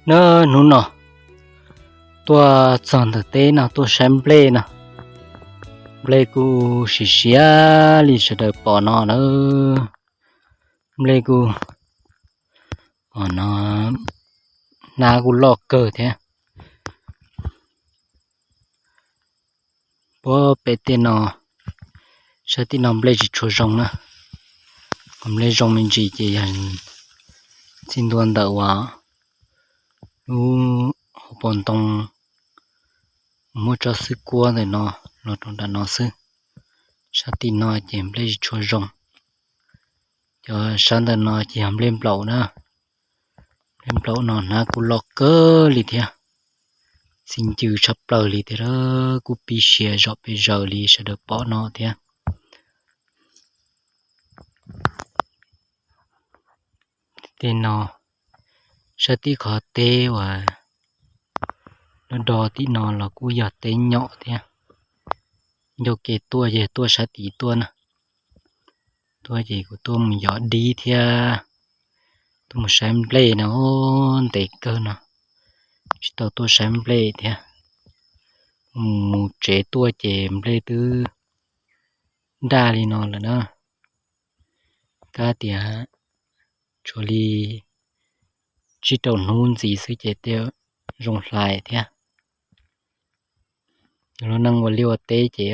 Na, hnub no tuaj txog ntawm teb no tuaj saib nplej no, nplej kuj siav siav li sawv daws pom no na. Nplej kuj, no, hnab kuj loj kawg thiab. Puag pem tej no, sab tim no nplej tsis tshua zoo na. Qhov nplej zoo me ntsis ces yog txij ntua ntawm uas lub hauv paus ntoo muaj tsob xwb kuab ntawm no los rau nram no xwb. Sab tim no ces nplej tsis tshua zoo. Cov sab ntawm no ces yog nplej nplaum na. Nplej nplaum no hnab kuj loj kawg li thiab, txi ncw tshaj plaws li thiab, kuj pib siav zom pes zaws li sawv daws pom no thiab. Tej no, sab tim qhov teb uas lub do tim no los kuj yog teb nyom thiab. Ncauj ke tuaj ces tuaj sab tid tuaj na. Tuaj ces kuv tuaj mus yos dib thiab tuaj mus saib nplej no, ntev kawg no tsis tau tuaj saib nplej thiab. Mus tsev tuaj ces nplej twb daj li no lawm na. Kab tias tshuav li tsib rau hnub ntxiv xwb ces tej zoo hlais thiab. Lub neej ua liaj ua teb ces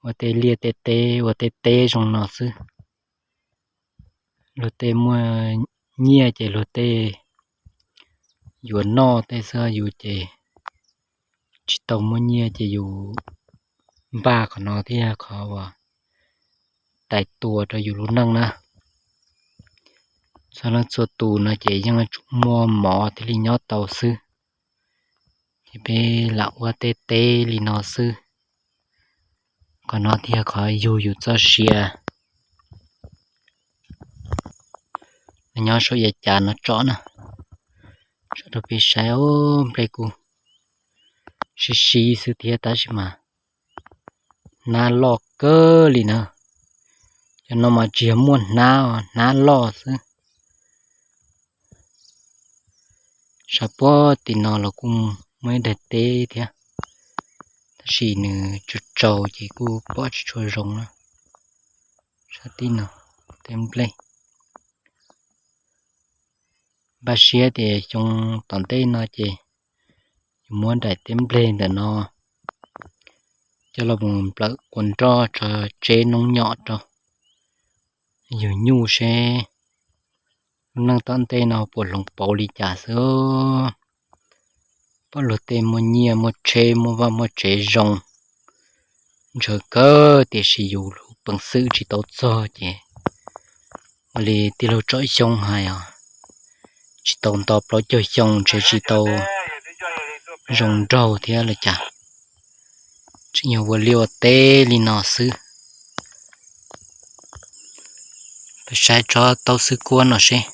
ua tej liaj tej teb ua tej teb zoo no xwb. Luag tej muaj nyiaj ces luag tej yuav noj tej xwb, yus ces tsis tau muaj nyiaj ces yus npaj qhov no thiab yog qhov uas tais tua rau yus lub neej na. Txhua leej txhua tus no ces yeej tsuas muaj mov thiaj li nyob tau xwb, ces peb lam ua tej teb li no xwb. Qhov no thiaj yog qhov yug yus txoj sia. Nyob saum yav cav no tso na, tso rau peb saib, nplej kuj sib sib xwb thiab tab sis mas hnab loj kawg li na. Cov no mas tsis yog muaj hnab, hnab loj xwb. Sab puag tim no los kuj muaj ib daim teb thiab, tab sis nws tsaus tsaus ces kuj pom tsis tshua zoo na. Sab tim no teb nplej. Npaj siab tias xyoo tom ntej no ces yuav muab daim teb nplej ntawm no coj los mus nplawm kua nroj tso tseb noob nyom rau yug nyuj seb lub neej tom ntej no puas hloov pauv li cas xwb. Pom luag tej muaj nyiaj muaj tsheb muaj vaj muaj tsev zoo ntshaw kawg, tiam sis yus lub peev xwm tsis tau txog ces ua li tij laug Tsom Xyooj hais os, tsis tau nto plaub caug xyoo ntshe tsis tau zoo nraug thiab los cas. Tseem yog ua liaj ua teb li no xwb. Peb saib tsob taub xwb kuab no seb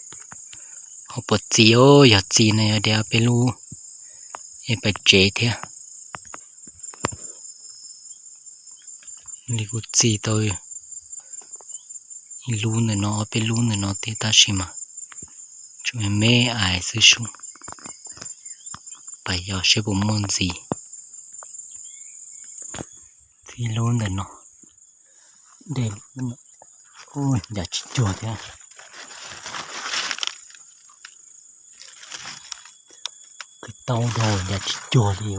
ho puas txi os, yog txi no yog de ob peb lub es pais tsev thiab. Li kuj txi tau ib lub ntawm no ob peb lub ntawm no thiab tab sis mas tsuas me me ais xwb sub. Pais yos seb puas muaj ntxiv. Txi lub ntawm no, de, ncav tsis cuag thiab. Qis taub dhau ncav tsis cuag li.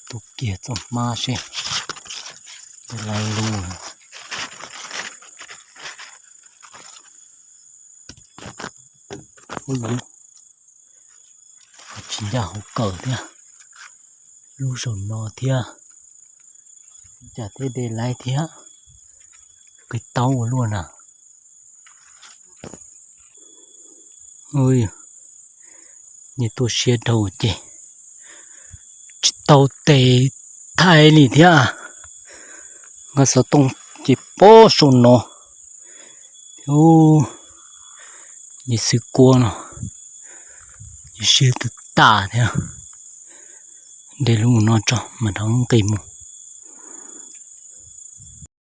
Tus kiag txoj hmab seb, lub, tsis ncaj hauv kawm thiab, lub saum no thiab, cas thiaj de laib thiab. Qis taub ua luaj na. Nws tuaj siab dhau ces tsis tau tes thaij li thiab. Nqa xov tooj ces pob saum no, nws xwb kuab no, nws siab tag tag thiab. De lub no tso mas rov nqis mus.